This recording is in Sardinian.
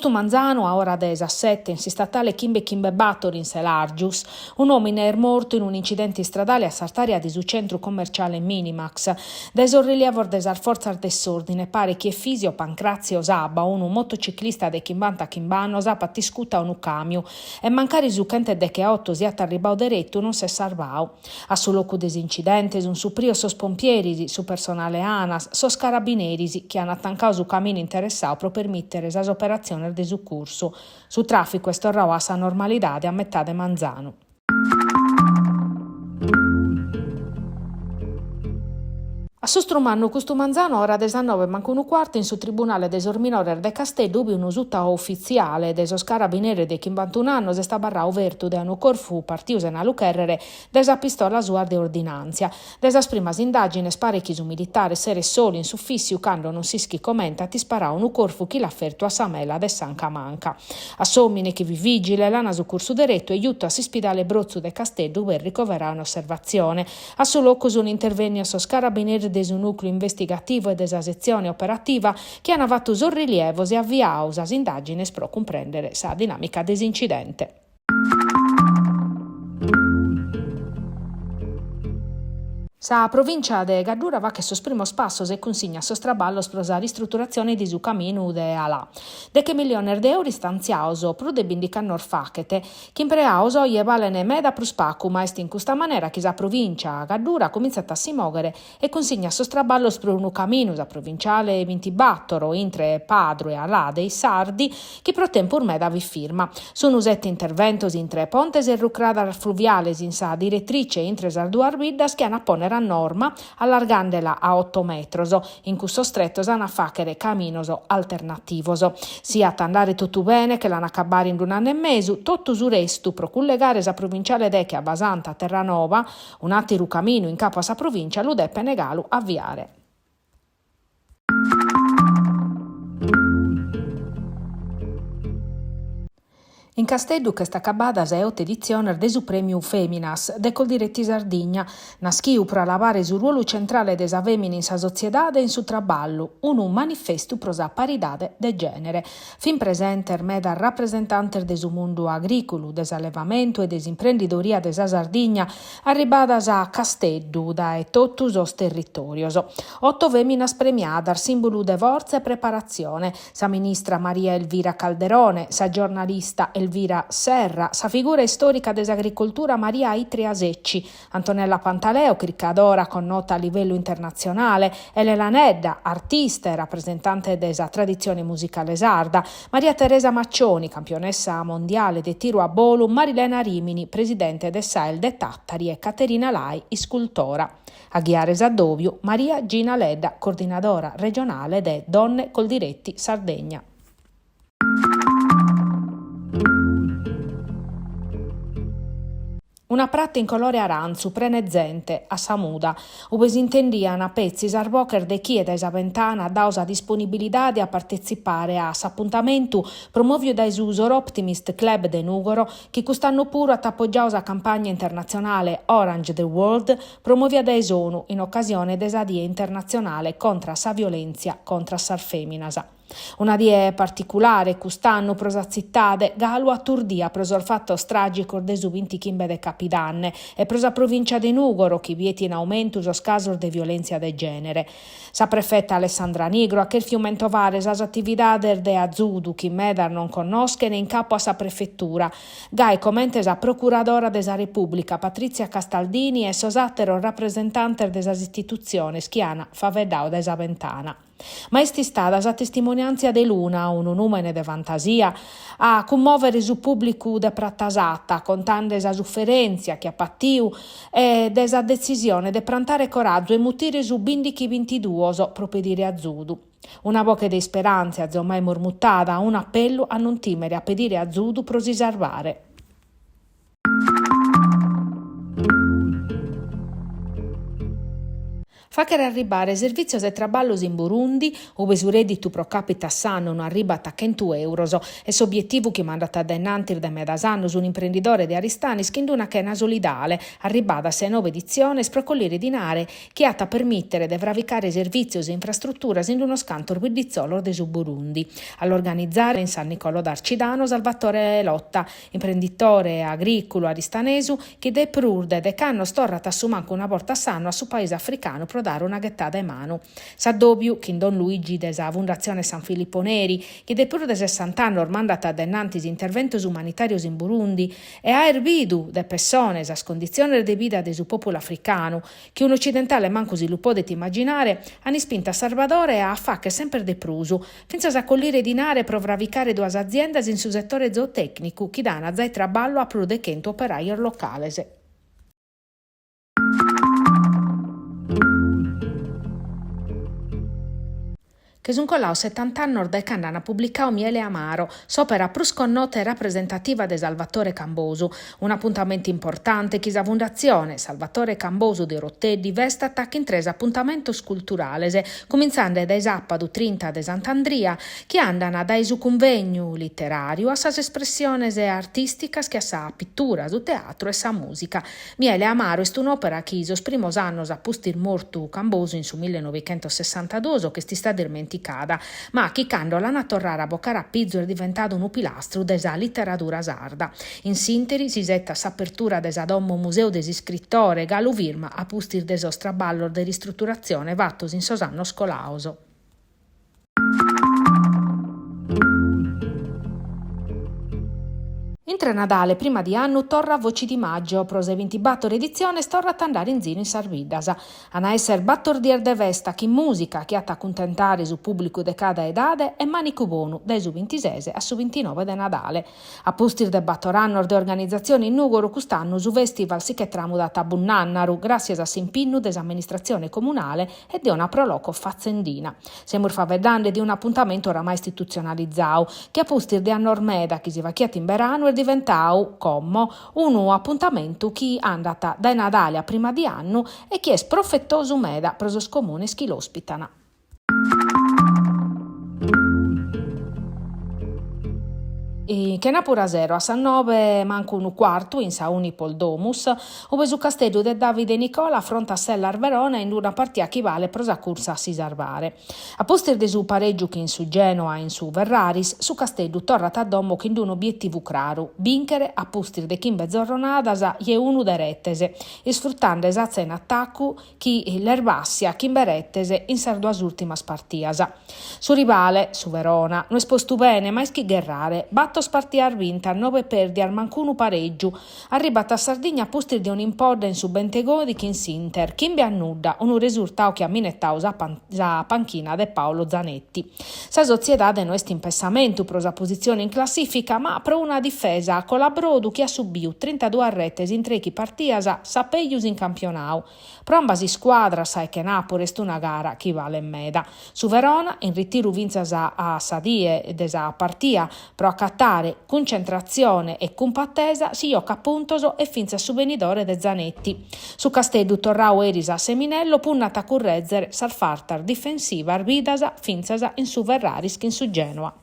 Custu manzanu, a ora de sas sete in s'istatale chimbe chimbe bator in Selargius, un'òmine est mortu in un'incidente istradale a s'artària de su centru commerciale Minimax. Dae sos rilievos de sas fortzas de s'òrdine paret chi Efisio Pancrazio Saba, unu motociclista de chimbantachimb'annos, apat iscutu a unu càmiu e mancari su chentedecheoto siat arribadu deretu non s'est sarbadu. A su locu de s'incidente sunt suprios sos pompieris, su personale Anas, sos carabineris chi ant tancadu su caminu interessadu pro permìtere sas operatziones de sucursu. Su tràficu est torradu a sa normalidade a metade manzanu. Assustru mannu custu manzanu a ora de sas nobe mancu unu cuartu in su Tribunale de sos Minores de Casteddu ube unu sutaufitziale de sos Carabineris de chimbantun'annos est abarradu fertu dae unu corfu partiu sena lu chèrrere dae sa pistola sua de ordinàntzia. Dae sas primas indàgines paret chi su militare esseret solu in s'ufìssiu cando non s'ischit comente at isparadu unu corfu chi l'at fertu a sa mela de s'anca manca. A s'òmine chi fit vìgile l'ant sucursu deretu e giutu a s'ispidale Brotzu de Casteddu ube est ricoveradu in osservatzione. A su locu sunt intervènnios sos carabineris de su nùcleu investigativu e de sa setzione operativa chi ant fatu sos rilievos e aviadu sas indàgines pro cumprèndere sa dinàmica de s'incidente. Sa provìncia de Gaddura faghet sos primos passos e cunsignat sos traballos pro sa ristruturatzione de su caminu de Alà. Deche milliones de euro istantziados prus de bindich'annos faghet, chi impreados oje balent meda prus pacu, ma est in custa manera chi sa provìncia Gaddura cumintzat a si mòghere e cunsignat sos traballos pro unu caminu, sa provinciale bintibatoro, intre Padru e Alà dei Sardi, chi pro tempus meda fit firma. Sunu sete interventos intre pontes e rucradas fluviales in sa diretrice intre sas duas biddas chi an a pònnere a norma, allargandela a oto metros. In cussos tretos an a fàghere caminos alternativos. Si at a andare totu bene, che l'an a acabare in un'annu e mesu, totu su restu pro cullegare sa provinciale deche Abbasanta a Terranova, un'àteru caminu in capu a sa provìncia lu depent galu aviare. In Casteddu ch'est acabada sa 'e oto editziones de su Prèmiu Fèminas de Coldiretti Sardigna, naschiu pro alabare su ruolu centrale de sa fèmina in sa sotziedade e in su traballu, unu manifestu pro sa paridade de gènere. Fin presentes medas rapresentantes de su mundu agrìculu, de s'allevamentu e de s'imprendidoria de sa Sardigna, arribadas a Casteddu dae totu sos territòrios. Oto fèminas premiadas, sìmbulu de fortza e preparatzione, sa ministra Maria Elvira Calderone, sa giornalista Elvira Serra, sa figura istòrica de s'agricoltura Maria Itria Secci, Antonella Pantaleo, chircadora connota a livellu internatzionale, Elena Anedda, artista e rapresentante de sa traditzione musicale sarda, Maria Teresa Maccioni, campionessa mondiale de tiru a bolu, Marilena Rimini, presidente de s'AIL de Tàtari e Caterina Lai, iscultora. A ghiare s'addòbiu, Maria Gina Ledda, coordinadora regionale de Donne Coldiretti Sardegna. Una prata in colore arantzu prena 'e zente, a sa muda, ube s'intendian petzi sas boches de chie dae sa bentana at dadu sa disponibilidade a partetzipare a s'apuntamentu promòviu dae su Soroptimist Club de Nùgoro chi cust'annu puru at apogiadu sa campagna internatzionale Orange the World promòvia dae s'ONU in ocasione de sa Die internatzionale contra sa violèntzia contra sas fèminas. Una die particulare cust'annu pro sa tzitade, galu aturdia pro sos fatos tràgicos de su bintichimbe de capidanne e pro sa provìncia de Nùgoro chi biet in aumentu sos casos de violèntzia de gènere. Sa prefeta Alessandra Nigro at chèrfiu mentovare sas atividades de azudu chi medas non connoschent in capu a sa prefetura, gai comente sa procuradora de sa Repùblica Patrizia Castaldini e sos àteros rapresentantes de sas istitutziones chi ant faeddadu dae sa bentana. Ma est istada sa testimoniàntzia de Luna, unu nùmene de fantasia, a cummòvere su pùblicu de Prata Satta, contende sa suferèntzia chi at patiu e de sa detzisione de prantare corazu e mutire su bìndichi bintiduos pro pedire azudu. Una boche de isperàntzia, azommai murmutada, un'apellu a non tìmere a pedire azudu pro si sarvare. Fàghere arribbare servìtzios e traballos in Burundi, ube su rèdditu pro càpite a s'annu no arribat a chentu èuros, est s'obietivu chi mandat a dae in antis de medas annos un'imprendidore de Aristanis chin d'una chena solidale, arribbada a sa 'e noe editziones pro collire dinare chi at a permìtere de fravicare servìtzios e infrastruturas in unos cantos bidditzolos de su Burundi. A l'organizare in San Nicolò d'Arcidano Salvatore Lotta, Imprenditore agrìculu aristanesu chi de prus de dech'annos torrat a su mancu una borta a s'annu a su paisu africanu pro dare una ghetada 'e manu. S'addòbiu chin Don Luigi de sa Fundatzione San Filippo Neri, chi de prus de sessant'annos mandat a dennantis interventos umanitàrios in Burundi, e aer bidu de pessone sas conditziones de vida de su pòpulu africanu, chi un'ocidentale mancu si lu podet imaginare, an ispintu a Sarvadore a fàghere semper de prus, fintzas a collire dinare pro fravicare duas aziendas in su setore zootècnicu chi dan zai traballu a prus de chentu operajos locales. Che sun colados setant'annos dae cando an publicadu Miele Amaro, s'òpera prus connota e rapresentativa de Salvatore Cambosu, un'apuntamentu importante chi sa Fundatzione Salvatore Cambosu de Oroteddi festat chin tres apuntamentos culturales, cumintzende dae sàpadu trinta de Sant'Andria, chi andan dae su cunvegnu literàriu a sas espressiones artìsticas che a sa pitura, su teatru e sa mùsica. Miele Amaro est un'òpera chi sos primos annos a pustis mortu Cambosu in su millenovichentosessantaduos ch'est istada ismenticada, ma chi cando l'an a torrare a bocare a pizu est diventada unu pilastru de sa literadura sarda. In s'ìnteri s'isetat s'apertura de sa domo museu de s'iscritore, galu firma a pustis de sos traballos de ristruturatzione fatos in sos annos colados. Intre Nadale e prima di annu torrat Voci di Maggio, pro sa 'e bintibator editziones torrat a andare in ziru in sas biddas. An a esser bator dies de festa chin mùsica chi at a cuntentare su pùblicu de cada edade e mànicu bonu dae su bintises a su bintinoe de Nadale. A pustis de bator annos de organizatzione in Nùgoro, cust'annu su fèstival si che tràmudat a Bunnànnaru gràssias a s'impinnu de s'amministratzione comunale e de una Pro Loco fatzendina. Semus faeddende de un'apuntamentu oramai istitutzionalizadu, chi a pustis de annos meda chi si faghiat in beranu est diventadu, como, unu apuntamentu chi andat dae Nadale a prima di annu e chi est profetosu meda pro sos comunes chi l'ospitan. Chenàpura sero a sas nobe mancu unu cuartu in sa Unipol Domus, ube su Casteddu de Davide Nicola afrontat s'Hellas Verona in una partia chi balet pro sa cursa a si sarvare. A pustis de su parègiu chin su Genoa in su Ferraris, su Casteddu torrat a domo chin unu obietivu craru, bìnchere a pustis de chimbe zorronadas e unu de retes, isfrutende s'atza in atacu chi l'est bassia chimbe retes in sas duas ùrtimas partias. Su rivale, su Verona, no est postu bene ma ischit gherrare, bator partias bintas, nobe pèrdias, mancunu parègiu. Arribat a Sardigna a pustis de un'impodda in su Bentegodi chin s'Inter, chimbe a nudda, unu resurtadu chi at minetadu sa sa panchina de Paolo Zanetti. Sa sotziedade no est in pessamentu pro sa positzione in classìfica, ma pro una difesa a colabrodu chi at subiu trintaduas retes in trèichi partias, sa pejus in campionadu. Pro ambas iscuadras sa 'e chenàpura est una gara chi balet meda. Su Verona, in ritiru fintzas a sa die de sa partia pro acatare cuncentratzione e cumpatesa, si jocat puntos e fintzas su benidore de Zanetti. Su Casteddu torradu eris a Asseminello punnat a currèzere sas fartas difensivas bidas fintzas in su Ferraris chin su Genoa.